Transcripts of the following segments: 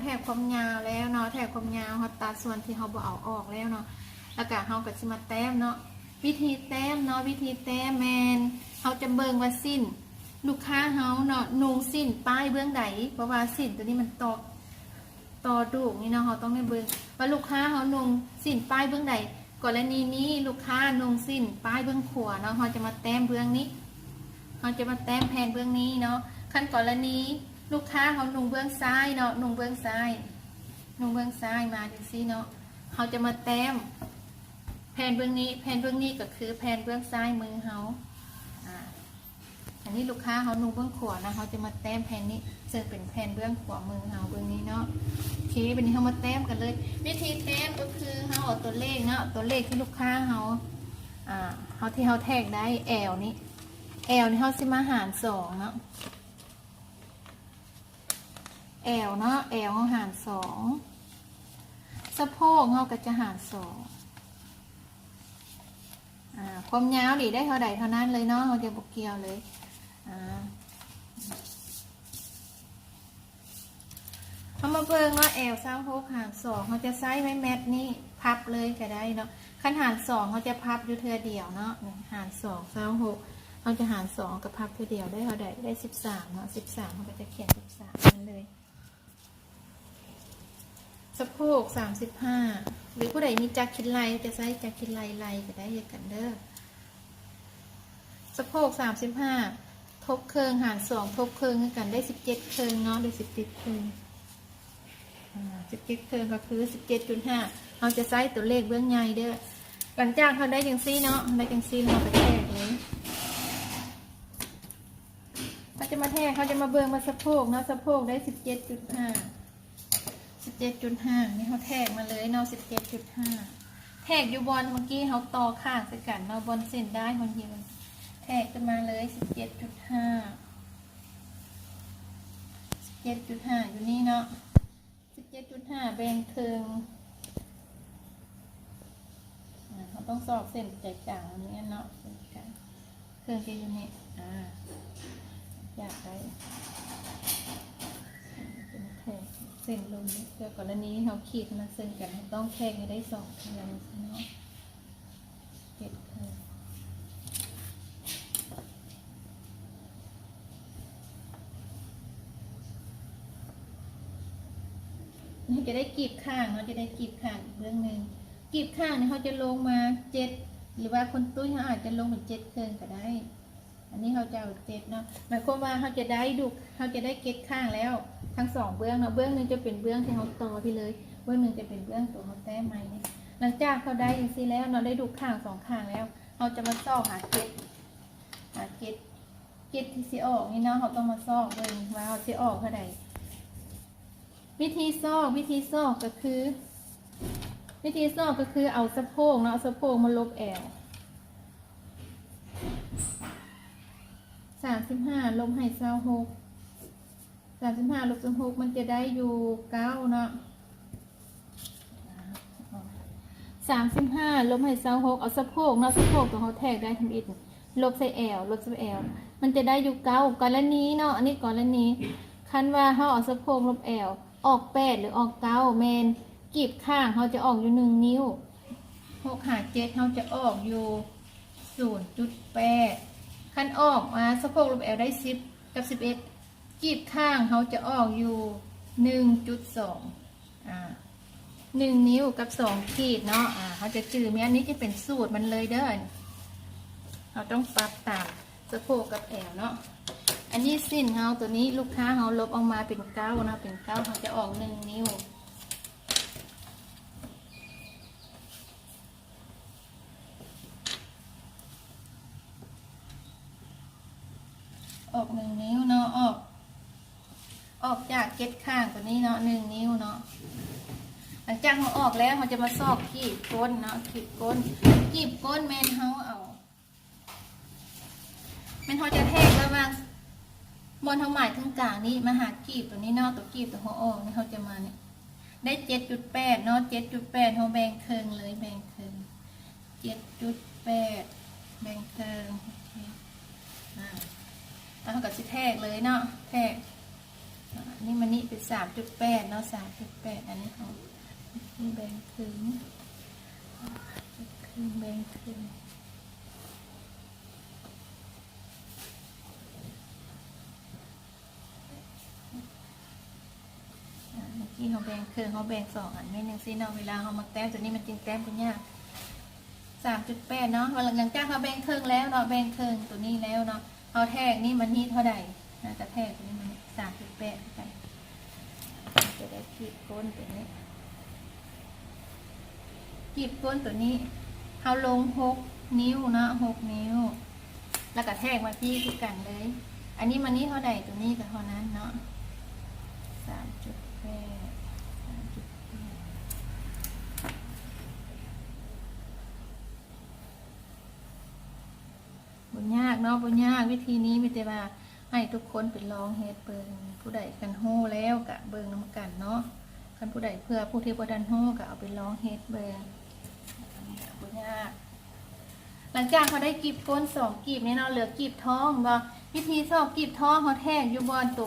ແທກຄວາມຍາວແລ້ວເນາະ ແທກຄວາມຍາວ ເຮົາຕັດສ່ວນທີ່ເຮົາບໍ່ເອົາອອກແລ້ວເນາະ ແລ້ວກະເຮົາກະຊິມາແຕ້ມເນາະ. ວິທີແຕ້ມເນາະ ວິທີແຕ້ມແມ່ນເຮົາຈະເບິ່ງວ່າສິ້ນລູກຄ້າເຮົາເນາະ ນຸ່ງສິ້ນປ້າຍເບື້ອງໃດ ເພາະວ່າສິ້ນໂຕນີ້ມັນຕໍ່ ຕໍ່ດູກນີ້ເນາະ ເຮົາຕ້ອງໄດ້ເບິ່ງວ່າລູກຄ້າເຮົານຸ່ງສິ້ນປ້າຍເບື້ອງໃດ. ກໍລະນີນີ້ລູກຄ້ານຸ່ງສິ້ນປ້າຍເບື້ອງຂວາເນາະ ເຮົາຈະມາແຕ້ມເບື້ອງນີ້ ເຮົາຈະມາແຕ້ມແຜ່ນເບື້ອງນີ້ເນາະ. ຄັນກໍລະນີລູກຄ້າເຮົານຸ່ງເບື້ອງຊ້າຍເນາະ ນຸ່ງເບື້ອງຊ້າຍ ນຸ່ງເບື້ອງຊ້າຍມາຈັ່ງຊີ້ເນາະ ເຮົາຈະມາແຕ້ມແຜ່ນເບື້ອງນີ້ ແຜ່ນເບື້ອງນີ້ກໍຄືແຜ່ນເບື້ອງຊ້າຍມືເຮົາ ອາ ອັນນີ້ລູກຄ້າເຮົານຸ່ງເບື້ອງຂວານະ ເຮົາຈະມາແຕ້ມແຜ່ນນີ້ ເຊິ່ງເປັນແຜ່ນເບື້ອງຂວາມືເຮົາເບື້ອງນີ້ເນາະ. ໂອເຄ ບາດນີ້ເຮົາມາແຕ້ມກັນເລີຍ. ວິທີແຕ້ມກໍຄືເຮົາເອົາຕົວເລກເນາະ ຕົວເລກທີ່ລູກຄ້າເຮົາ ອາ ເຮົາ ທີ່ເຮົາແທກໄດ້ ແອວນີ້ ແອວນີ້ເຮົາຊິມາຫານສອງເນາະ ແອວເນາະ ແອວເຮົາຫານສອງ ສະໂພກເຮົາກໍຈະຫານສອງ ອາ ຄວາມຍາວນີ້ໄດ້ເທົ່າໃດເທົ່ານັ້ນເລີຍເນາະ ເຮົາຈະບໍ່ກ່ຽວເລີຍ. ອາ ເຮົາມາເບິ່ງວ່າແອວຊາວຫົກຫານສອງ ເຮົາຈະໃຊ້ໄມ້ແມັດນີ້ພັບເລີຍກໍໄດ້ເນາະ. ຄັນຫານສອງເຮົາຈະພັບຢູ່ເທື່ອດຽວເນາະ ນີ້ຫານສອງ ຊາວຫົກ ເຮົາຈະຫານສອງ ເຮົາກໍພັບເທື່ອດຽວ ໄດ້ເທົ່າໃດ ໄດ້ສິບສາມເນາະ ສິບສາມ ເຮົາກໍຈະຂຽນສິບສາມນັ້ນເລີຍ. ສະໂພກສາມສິບຫ້າ ຫຼືຜູ້ໃດມີຈັກຄິດໄລ່ ຈະໃຊ້ຈັກຄິດໄລ່ໄລ່ກໍໄດ້ຄືກັນເດີ. ສະໂພກສາມສິບຫ້າ ທົບເຄິ່ງຫານສອງ ທົບເຄິ່ງຄືກັນ ໄດ້ສິບເຈັດເຄິ່ງເນາະ ໄດ້ສິບເຈັດເຄິ່ງ ອາ ສິບເຈັດເຄິ່ງກໍຄືສິບເຈັດຈຸດຫ້າ ເຮົາຈະໃຊ້ຕົວເລກເບື້ອງໃຫຍ່ເດີ. ຫຼັງຈາກເຮົາໄດ້ຈັ່ງຊີ້ເນາະ ເຮົາໄດ້ຈັ່ງຊີ້ແລ້ວ ເຮົາກໍແທກເລີຍ. ເຮົາຈະມາແທກ ເຮົາຈະມາເບິ່ງວ່າສະໂພກເນາະ ສະໂພກໄດ້ສິບເຈັດຈຸດຫ້າ ສິບເຈັດຈຸດຫ້າ ນີ້ເຮົາແທກມາເລີຍເນາະ ສິບເຈັດຈຸດຫ້າ ແທກຢູ່ບ່ອນເມື່ອກີ້ເຮົາຕໍ່ຂ້າງໃສ່ກັນເນາະ ບ່ອນເສັ້ນດ້າຍ ບ່ອນທີ່ມັນແທກຂຶ້ນມາເລີຍ ສິບເຈັດຈຸດຫ້າ ສິບເຈັດຈຸດຫ້າ ຢູ່ນີ້ເນາະ. ສິບເຈັດຈຸດຫ້າ ແບ່ງເຄິ່ງ ອາ ເຮົາຕ້ອງຊອກເສັ້ນໃຈກາງອັນນີ້ເນາະ ເສັ້ນກາງ ເຄິ່ງທີ່ຢູ່ນີ້ ອາ ຢາກໄດ້ ເປັນແທ່ງເສັ້ນລົງນີ້ ເພື່ອກໍລະນີເຮົາຂີດໃຫ້ມັນເຊິ່ງກັນ ເຮົາຕ້ອງແທກໃຫ້ໄດ້ສອງເທື່ອເນາະ. ເຮັດຄື ເຮົາຈະໄດ້ກີບຂ້າງ ເຮົາຈະໄດ້ກີບຂ້າງອີກເບື້ອງໜຶ່ງ. ກີບຂ້າງນີ້ເຮົາຈະລົງມາເຈັດ ຫຼືວ່າຄົນຕຸ້ຍເຮົາອາດຈະລົງເປັນເຈັດເຄິ່ງກໍໄດ້. ອັນນີ້ເຮົາຈະເອົາເຈັດເນາະ ໝາຍຄວາມວ່າເຮົາຈະໄດ້ດຸກ ເຮົາຈະໄດ້ເກັດຂ້າງແລ້ວທັງສອງເບື້ອງເນາະ ເບື້ອງໜຶ່ງຈະເປັນເບື້ອງທີ່ເຮົາຕໍ່ໄປເລີຍ ເບື້ອງໜຶ່ງຈະເປັນເບື້ອງຕົວເຮົາແຕ້ມໃໝ່ນີ້. ຫຼັງຈາກເຮົາໄດ້ຈັ່ງຊີ້ແລ້ວເນາະ ໄດ້ດຸກຂ້າງສອງຂ້າງແລ້ວ ເຮົາຈະມາຊອກຫາເຈັດ ຫາເຈັດ ເຈັດທີ່ຊິອອກນີ້ເນາະ ເຮົາຕ້ອງມາຊອກເບິ່ງວ່າເຮົາຊິອອກເທົ່າໃດ. ວິທີຊອກ ວິທີຊອກກໍຄື ວິທີຊອກກໍຄືເອົາສະໂພກເນາະ ເອົາສະໂພກມາລົບແອວ ສາມສິບຫ້າລົບໃຫ້ຊາວຫົກ ສາມສິບຫ້າລົບຊາວຫົກ ມັນຈະໄດ້ຢູ່ເກົ້າເນາະ ສາມສິບຫ້າລົບໃຫ້ຊາວຫົກ ເອົາສະໂພກເນາະ ສະໂພກຕົວເຮົາແທກໄດ້ທຳອິດ ລົບໃສ່ແອວ ລົບໃສ່ແອວ ມັນຈະໄດ້ຢູ່ເກົ້າ ກໍລະນີເນາະ ອັນນີ້ກໍລະນີ ຄັນວ່າເຮົາເອົາສະໂພກລົບແອວ ອອກແປດ ຫຼື ອອກເກົ້າ ແມ່ນກີບຂ້າງເຮົາຈະອອກຢູ່ໜຶ່ງນິ້ວ ຫົກຫາເຈັດເຮົາຈະອອກຢູ່ສູນຈຸດແປດ ຄັນອອກມາສະໂພກລົບແອວໄດ້ສິບກັບສິບເອັດ ກີບຂ້າງເຮົາຈະອອກຢູ່ໜຶ່ງຈຸດສອງ ອາ ໜຶ່ງນິ້ວກັບສອງຂີດເນາະ ອາ ເຮົາຈະຈື່ແມ່ນ ນີ້ຈະເປັນສູດມັນເລີຍເດີ ເຮົາຕ້ອງປັບຕາມສະໂພກກັບແອວເນາະ. ອັນນີ້ສິ້ນເຮົາ ຕົວນີ້ລູກຄ້າເຮົາລົບອອກມາເປັນເກົ້າເນາະ ເປັນເກົ້າ ເຮົາຈະອອກໜຶ່ງນິ້ວ ອອກໜຶ່ງນິ້ວເນາະ ອອກ ອອກຈາກເຈັດຂ້າງຕົວນີ້ເນາະ ໜຶ່ງນິ້ວເນາະ. ຫຼັງຈາກເຮົາອອກແລ້ວ ເຮົາຈະມາຊອກກີບກົ້ນເນາະ ກີບກົ້ນ ກີບກົ້ນແມ່ນເຮົາເອົາ ແມ່ນເຮົາຈະແທກລະຫວ່າງບ່ອນເຮົາໝາຍເຖິງກາງນີ້ ມາຫາກີບຕົວນີ້ເນາະ ຕົວກີບຕົວຫົວອອກນີ້ ເຮົາຈະມານີ້ ໄດ້ເຈັດຈຸດແປດເນາະ ເຈັດຈຸດແປດ ເຮົາແບ່ງເຄິ່ງເລີຍ ແບ່ງເຄິ່ງ ເຈັດຈຸດແປດ ແບ່ງເຄິ່ງ ໂອເຄ ອາ ແລ້ວເຮົາກໍຊິແທກເລີຍເນາະ ແທກ ນີ້ມານີ້ເປັນສາມຈຸດແປດເນາະ ສາມຈຸດແປດ ອັນນີ້ເຮົາແບ່ງເຄິ່ງ ເຄິ່ງ ແບ່ງເຄິ່ງ. ອາ ເມື່ອກີ້ເຮົາແບ່ງເຄິ່ງ ເຮົາແບ່ງສອງອັນ ແມ່ນຈັ່ງຊີ້ເນາະ. ເວລາເຮົາມາແຕ້ມຕົວນີ້ ມັນຈຶ່ງແຕ້ມບໍ່ຍາກ. ສາມຈຸດແປດເນາະ ຫຼັງຈາກເຮົາແບ່ງເຄິ່ງແລ້ວເນາະ ແບ່ງເຄິ່ງຕົວນີ້ແລ້ວເນາະ ເຮົາແທກນີ້ມັນນີ້ເທົ່າໃດ? ເຮົາກະແທກຕົວນີ້ມັນສາມຈຸດແປດຄືກັນ ຈະໄດ້ກີບກົ້ນຕົວນີ້ ກີບກົ້ນຕົວນີ້ ເຮົາລົງຫົກນິ້ວເນາະ ຫົກນິ້ວ ແລ້ວກະແທກມາພີ້ຄືກັນເລີຍ. ອັນນີ້ມານີ້ເທົ່າໃດ ຕົວນີ້ກະເທົ່ານັ້ນເນາະ ສາມຈຸດແປດ ສາມຈຸດແປດ. ບໍ່ຍາກເນາະ ບໍ່ຍາກ ວິທີນີ້ມີແຕ່ວ່າໃຫ້ທຸກຄົນໄປລອງເຮັດເບິ່ງ. ຜູ້ໃດຄັນຮູ້ແລ້ວກະເບິ່ງນຳກັນເນາະ ຄັນຜູ້ໃດເພື່ອຜູ້ທີ່ບໍ່ທັນຮູ້ກະເອົາໄປລອງເຮັດເບິ່ງ ບໍ່ຍາກ. ຫຼັງຈາກເຮົາໄດ້ກີບກົ້ນສອງກີບນີ້ເນາະ ເຫຼືອກີບທ້ອງເນາະ ວິທີຊອກກີບທ້ອງ ເຮົາແທກຢູ່ບ່ອນໂຕ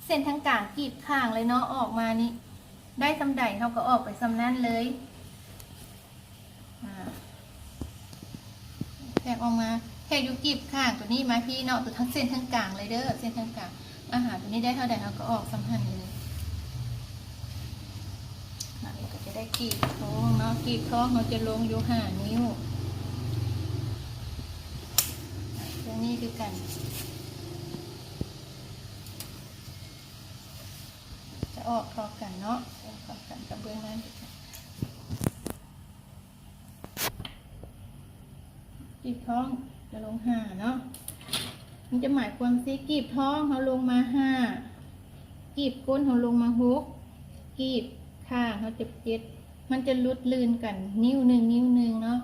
ເສັ້ນທາງກາງ ກີບຂ້າງເລີຍເນາະ ອອກມານີ້ ໄດ້ສ່ຳໃດເຮົາກະອອກໄປສ່ຳນັ້ນເລີຍ. ອາ ແທກອອກມາ ແທກຢູ່ກີບຂ້າງຕົວນີ້ມາພີ້ເນາະ ຕົວທາງເສັ້ນທາງກາງເລີຍເດີ ເສັ້ນທາງກາງ ມາຫາຕົວນີ້ໄດ້ເທົ່າໃດເຮົາກະອອກສ່ຳຫັ້ນເລີຍ. ອັນນີ້ກະຈະໄດ້ກີບທ້ອງເນາະ ກີບທ້ອງເຮົາຈະລົງຢູ່ຫ້ານິ້ວ ຕົວນີ້ຄືກັນ. ຈະອອກເທົ່າກັນເນາະ ອອກເທົ່າກັນກັບເບື້ອງໜ້າຄືກັນ. ກີບທ້ອງຈະລົງຫ້າເນາະ ມັນຈະໝາຍຄວາມຊີ້ ກີບທ້ອງເຮົາລົງມາຫ້າ ກີບກົ້ນເຮົາລົງມາຫົກ ກີບຂ້າງເຮົາຈະເຈັດ ມັນຈະຫຼຸດລື່ນກັນນິ້ວໜຶ່ງ ນິ້ວໜຶ່ງເນາະ.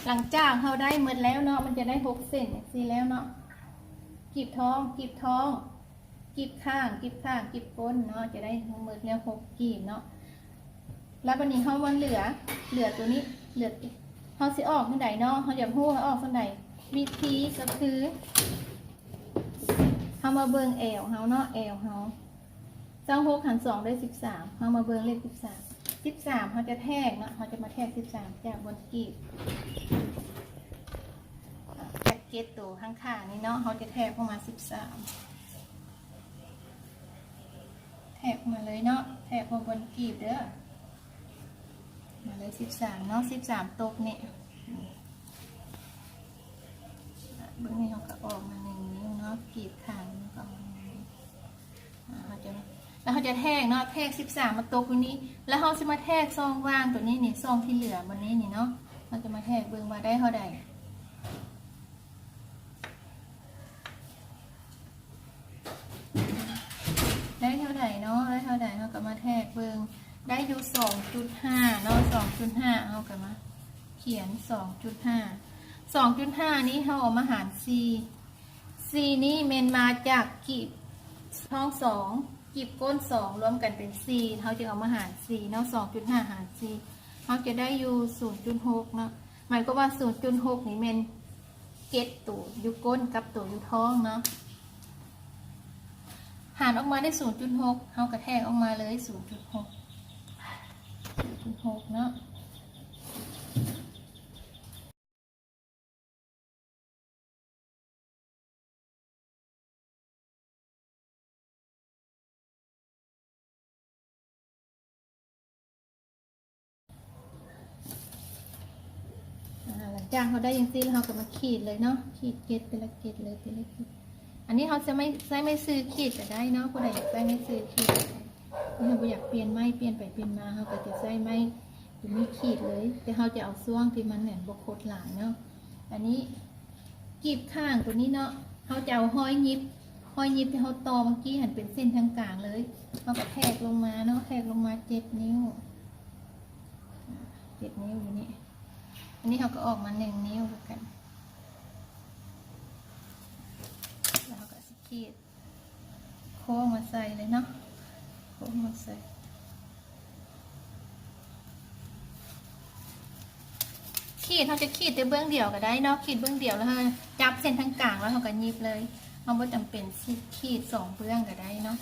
ຫຼັງຈາກເຮົາໄດ້ໝົດແລ້ວເນາະ ມັນຈະໄດ້ຫົກເສັ້ນຈັ່ງຊີ້ແລ້ວເນາະ ກີບທ້ອງ ກີບທ້ອງ ກີບຂ້າງ ກີບຂ້າງ ກີບກົ້ນເນາະ ຈະໄດ້ທັງໝົດແລ້ວຫົກກີບເນາະ. ແລ້ວບາດນີ້ເຮົາມາເຫຼືອ ເຫຼືອຕົວນີ້ ເຫຼືອ ເຮົາຊິອອກຈັ່ງໃດເນາະ ເຮົາຢາກຮູ້ເຮົາອອກສ່ຳໃດ ວິທີກະຄື ເຮົາມາເບິ່ງແອວເຮົາເນາະ ແອວເຮົາ ຊາວຫົກຫານສອງໄດ້ສິບສາມ ເຮົາມາເບິ່ງເລກສິບສາມ ສິບສາມເຮົາຈະແທກເນາະ ເຮົາຈະມາແທກສິບສາມຈາກບ່ອນກີບ ຈາກເຈັດໂຕຂ້າງໆນີ້ເນາະ ເຮົາຈະແທກອອກມາສິບສາມ ແທກມາເລີຍເນາະ ແທກມາບ່ອນກີບເດີ ມາເລີຍສິບສາມເນາະ ສິບສາມຕົກນີ້ ເບິ່ງນີ້ເຮົາກະອອກມາໜຶ່ງນິ້ວເນາະ ກີບຂ້າງນີ້ກະອອກມາໜຶ່ງ ອາ ເຮົາຈະ ແລ້ວເຮົາຈະແທກເນາະ ແທກສິບສາມມາຕົກຢູ່ນີ້ ແລ້ວເຮົາຊິມາແທກຊ່ອງວ່າງຕົວນີ້ນີ້ ຊ່ອງທີ່ເຫຼືອບ່ອນນີ້ນີ້ເນາະ ເຮົາຈະມາແທກເບິ່ງວ່າໄດ້ເທົ່າໃດ ໄດ້ເທົ່າໃດເນາະ ໄດ້ເທົ່າໃດ ເຮົາກະມາແທກເບິ່ງ ໄດ້ຢູ່ສອງຈຸດຫ້າເນາະ ສອງຈຸດຫ້າ ເຮົາກະມາຂຽນສອງຈຸດຫ້າ ສອງຈຸດຫ້ານີ້ເຮົາເອົາມາຫານສີ່ ສີ່ນີ້ແມ່ນມາຈາກກີບທ້ອງສອງ ກີບກົ້ນສອງ ລວມກັນເປັນສີ່ ເຮົາຈຶ່ງເອົາມາຫານສີ່ເນາະ ສອງຈຸດຫ້າຫານສີ່ ເຮົາຈະໄດ້ຢູ່ສູນຈຸດຫົກເນາະ ໝາຍຄວາມວ່າສູນຈຸດຫົກນີ້ແມ່ນເຈັດໂຕຢູ່ກົ້ນກັບໂຕຢູ່ທ້ອງເນາະ ຫານອອກມາໄດ້ສູນຈຸດຫົກ ເຮົາກະແທກອອກມາເລີຍສູນຈຸດຫົກ ສູນຈຸດຫົກເນາະ. ອາ ຫຼັງຈາກເຮົາໄດ້ຈັ່ງຊີ້ແລ້ວ ເຮົາກະມາຂີດເລີຍເນາະ ຂີດເກັດແຕ່ລະເກັດເລີຍ ແຕ່ລະເກັດ ອັນນີ້ເຮົາຈະໄມ່ ໃຊ້ໄມ້ຊື່ຂີດກະໄດ້ເນາະ ຜູ້ໃດຢາກໃຊ້ໄມ້ຊື່ຂີດ ເຮົາບໍ່ຢາກປ່ຽນໄມ້ ປ່ຽນໄປປ່ຽນມາ ເຮົາກະຈະໃຊ້ໄມ້ຕົວນີ້ຂີດເລີຍ ແຕ່ເຮົາຈະເອົາຊ່ວງທີ່ມັນແບບບໍ່ຄົດຫຼາຍເນາະ. ອັນນີ້ ກີບຂ້າງຕົວນີ້ເນາະ ເຮົາຈະເອົາຮອຍຫຍິບ ຮອຍຫຍິບທີ່ເຮົາຕໍ່ເມື່ອກີ້ຫັ້ນເປັນເສັ້ນທາງກາງເລີຍ ເຮົາກະແທກລົງມາເນາະ ແທກລົງມາເຈັດນິ້ວ ເຈັດນິ້ວຢູ່ນີ້ ອັນນີ້ເຮົາກະອອກມາໜຶ່ງນິ້ວຄືກັນ ແລ້ວເຮົາກະຊິຂີດ ໂຄ້ງມາໃສ່ເລີຍເນາະ ໂຄ້ງມາໃສ່ ຂີດ ເຮົາຈະຂີດແຕ່ເບື້ອງດຽວກະໄດ້ເນາະ ຂີດເບື້ອງດຽວແລ້ວເຮົາຈັບເສັ້ນທາງກາງແລ້ວເຮົາກະຫຍິບເລີຍ ເຮົາບໍ່ຈຳເປັນຊິຂີດສອງເບື້ອງກໍໄດ້ເນາະ.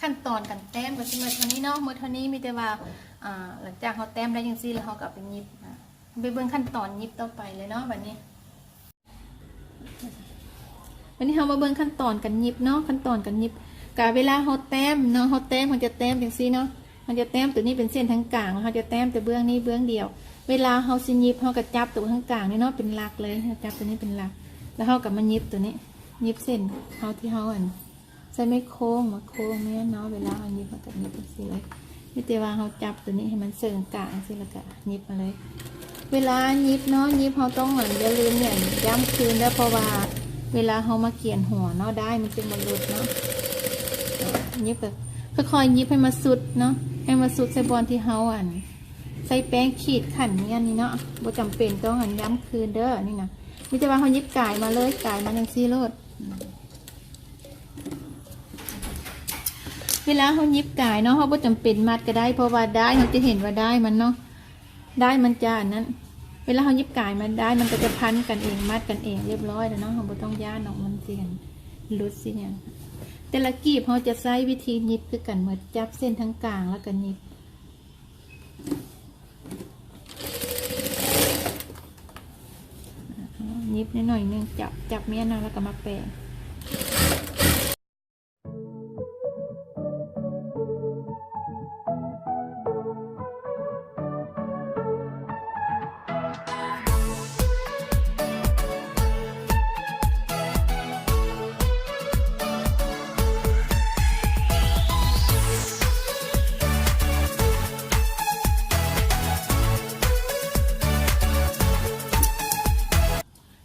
ຂັ້ນຕອນການແຕ້ມກໍຊິໝົດເທົ່ານີ້ເນາະ, ໝົດເທົ່ານີ້. ມີແຕ່ວ່າ ອ່າ ຫຼັງຈາກເຮົາແຕ້ມໄດ້ຈັ່ງຊີ້ແລ້ວ ເຮົາກໍເອົາໄປຫຍິບ. ອ່າ ໄປເບິ່ງຂັ້ນຕອນຫຍິບຕໍ່ໄປເລີຍເນາະ ບັດນີ້. ບັດນີ້ເຮົາມາເບິ່ງຂັ້ນຕອນການຫຍິບເນາະ, ຂັ້ນຕອນການຫຍິບ ກະເວລາເຮົາແຕ້ມເນາະ, ເຮົາແຕ້ມ ເຮົາຈະແຕ້ມຈັ່ງຊີ້ເນາະ, ເຮົາຈະແຕ້ມໂຕນີ້ເປັນເສັ້ນທາງກາງ ເຮົາຈະແຕ້ມແຕ່ເບື້ອງນີ້ເບື້ອງດຽວ. ເວລາເຮົາຊິຫຍິບ ເຮົາກໍຈັບໂຕທາງກາງນີ້ເນາະ ເປັນຫຼັກເລີຍ, ເຮົາຈັບໂຕນີ້ເປັນຫຼັກ ແລ້ວເຮົາກໍມາຫຍິບໂຕນີ້ ຫຍິບເສັ້ນເຮົາທີ່ເຮົາ ອັນ ໃສ່ໄມ້ໂຄ້ງ ມາໂຄ້ງແມ່ນເນາະ. ເວລາເຮົາຫຍິບ ເຮົາກໍຫຍິບຈັ່ງຊີ້ເລີຍ, ມີແຕ່ວ່າເຮົາຈັບໂຕນີ້ໃຫ້ມັນເຊີງກາງຈັ່ງຊີ້ ແລ້ວກໍຫຍິບມາເລີຍ. ເວລາຫຍິບເນາະ ຫຍິບເຮົາຕ້ອງ ອັນ ຢ່າລືມ ອັນ ຢ້ຳຄືນເດີ ເພາະວ່າເວລາເຮົາມາກຽນຫົວເນາະ ດ້າຍມັນຈຶ່ງບໍ່ຫຼຸດເນາະ. ຫຍິບກໍຄ່ອຍໆຫຍິບໃຫ້ມາສຸດເນາະ, ໃຫ້ມາສຸດໃສ່ບ່ອນທີ່ເຮົາ ອັນ ໃສ່ແປ້ງຂີດຂັ້ນມ້ຽນນີ້ເນາະ, ບໍ່ຈຳເປັນຕ້ອງ ອັນ ຢ້ຳຄືນເດີ. ນີ້ນະ ມີແຕ່ວ່າເຮົາຫຍິບກາຍມາເລີຍ ກາຍມາຈັ່ງຊີ້ໂລດ. ເວລາເຮົາຫຍິບກາຍເນາະ ເຮົາບໍ່ຈຳເປັນມັດກໍໄດ້ ເພາະວ່າດ້າຍ ເຮົາຈະເຫັນວ່າດ້າຍມັນເນາະ ດ້າຍມັນຈະອັນນັ້ນ. ເວລາເຮົາຫຍິບກາຍມາ ດ້າຍມັນກໍຈະພັນກັນເອງ ມັດກັນເອງຮຽບຮ້ອຍແລ້ວເນາະ, ເຮົາບໍ່ຕ້ອງຢ້ານດອກມັນຊິ ອັນ ຫຼຸດຊິຫຍັງ. ແຕ່ລະກີບເຮົາຈະໃຊ້ວິທີຫຍິບຄືກັນໝົດ, ຈັບເສັ້ນທາງກາງແລ້ວກໍຫຍິບ. ຫຍິບໜ້ອຍໆໜຶ່ງ ຈັບ ຈັບມ້ຽນເອົາ ແລ້ວກໍມາແປງ.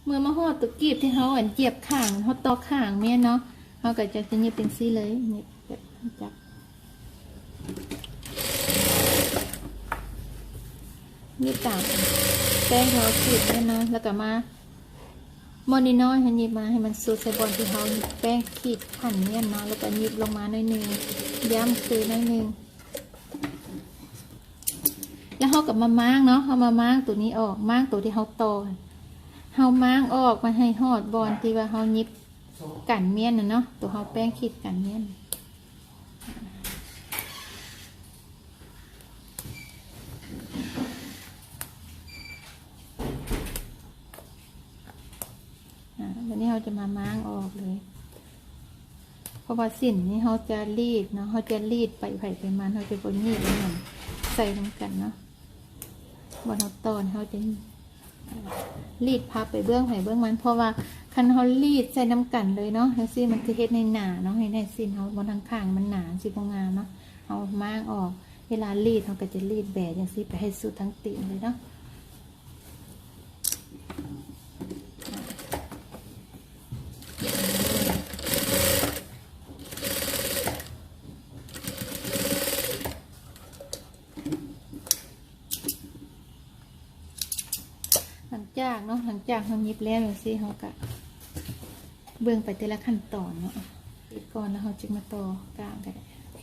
ເມື່ອມາຮອດຕົວກີບທີ່ເຮົາ ອັນ ຢຽບຂ້າງ ເຮົາຕໍ່ຂ້າງແມ່ນເນາະ, ເຮົາກໍຈະ ຈະຫຍິບຈັ່ງຊີ້ເລີຍ ນີ້ ແບບຈັບ ນີ້ຕາມແປ້ງທີ່ເຮົາຂີດນີ້ເນາະ, ແລ້ວກໍມາໝົດນ້ອຍໆ ໃຫ້ຫຍິບມາໃຫ້ມັນສຸດໃສ່ບ່ອນທີ່ເຮົາແປ້ງຂີດຂັ້ນນີ້ເນາະ, ແລ້ວກໍຫຍິບລົງມາໜ້ອຍໜຶ່ງ ຢ້ຳຄືໜ້ອຍໜຶ່ງ. ແລ້ວເຮົາກໍມາມ້າງເນາະ, ເຮົາມາມ້າງໂຕນີ້ອອກ, ມ້າງໂຕທີ່ເຮົາຕໍ່ ເຮົາມ້າງອອກມາໃຫ້ຮອດບ່ອນທີ່ວ່າເຮົາຫຍິບ ກັນມ້ຽນນະເນາະ, ໂຕເຮົາແປ້ງຂີດກັນມ້ຽນ. ອາ ບັດນີ້ເຮົາຈະມາມ້າງອອກເລີຍ, ເພາະວ່າສິ້ນນີ້ເຮົາຈະລີດເນາະ, ເຮົາຈະລີດໄປໃຜໄປມັນ, ເຮົາຈະບໍ່ຫຍິບໃຫ້ມັນໃສ່ນຳກັນເນາະ. ບ່ອນເຮົາຕໍ່ນີ້ເຮົາຈະລີດພັບໄປເບື້ອງໃຜເບື້ອງມັນ, ເພາະວ່າຄັນເຮົາລີດໃສ່ນຳກັນເລີຍເນາະ ຈັ່ງຊີ້ມັນຈະເຮັດໃຫ້ໜາເນາະ, ເຮັດໃຫ້ສິ້ນເຮົາບ່ອນທາງຂ້າງມັນໜາ ຊິບໍ່ງາມເນາະ. ເຮົາມ້າງອອກ, ເວລາລີດເຮົາກໍຈະລີດແບຈັ່ງຊີ້ໄປໃຫ້ສຸດທັງຕີນເລີຍເນາະ. ຫຼັງຈາກເນາະ, ຫຼັງຈາກເຮົາຫຍິບແລ້ວຈັ່ງຊີ້ ເຮົາກະເບິ່ງໄປແຕ່ລະຂັ້ນຕອນເນາະ. ປິດກ່ອນ ແລ້ວເຮົາຈຶ່ງມາຕໍ່ກ້າງກໍໄດ້. ໂອເຄ.